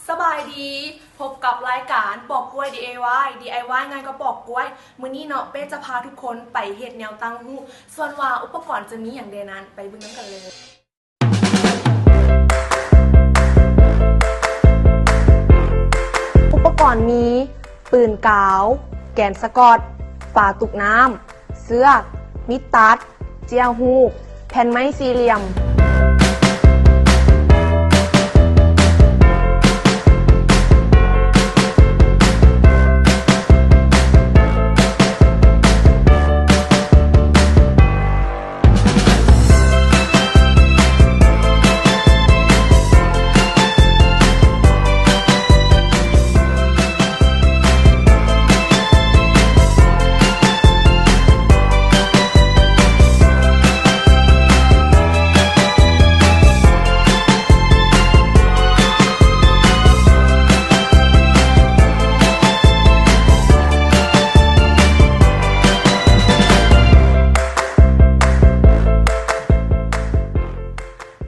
ສະບາຍດີ ພົບກັບລາຍການປອກກ້ວຍ ດີໄອວາຍ ດີໄອວາຍງ່າຍກວ່າປອກກ້ວຍ. ມື້ນີ້ເນາະ ເປ້ຈະພາທຸກຄົນໄປເຮັດແນວຕ່າງຫູກ ສ່ວນວ່າອຸປະກອນຈະມີຫຍັງແດ່ນັ້ນ ໄປເບິ່ງນຳກັນເລີຍ. ອຸປະກອນມີ ປືນກາວ, ແກນສະກອດ, ຝາຕຸກນ້ຳ, ເຊືອກ, ມີດຕັດ, ເຈ້ຍຫູກ, ແຜ່ນໄມ້ສີ່ຫຼ່ຽມ.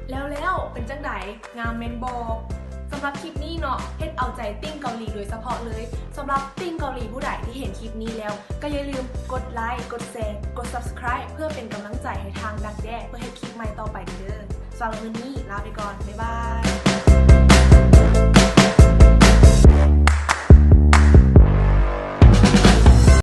ແລ້ວໆ ເປັນຈັ່ງໃດ? ງາມແມ່ນບໍ່? ສຳລັບຄລິບນີ້ເນາະ ເຮັດເອົາໃຈຕິ່ງເກົາຫຼີໂດຍສະເພາະເລີຍ. ສຳລັບຕິ່ງເກົາຫຼີຜູ້ໃດທີ່ເຫັນຄລິບນີ້ແລ້ວ ກໍຢ່າລືມກົດໄລ, ກົດແຊ, ກົດ Subscribe ເພື່ອເປັນກຳລັງໃຈໃຫ້ທາງດັກແດ້ ເພື່ອເຮັດຄລິບໃໝ່ຕໍ່ໄປເດີ. ສຳລັບມື້ນີ້ລາໄປກ່ອນ ບາຍບາຍ.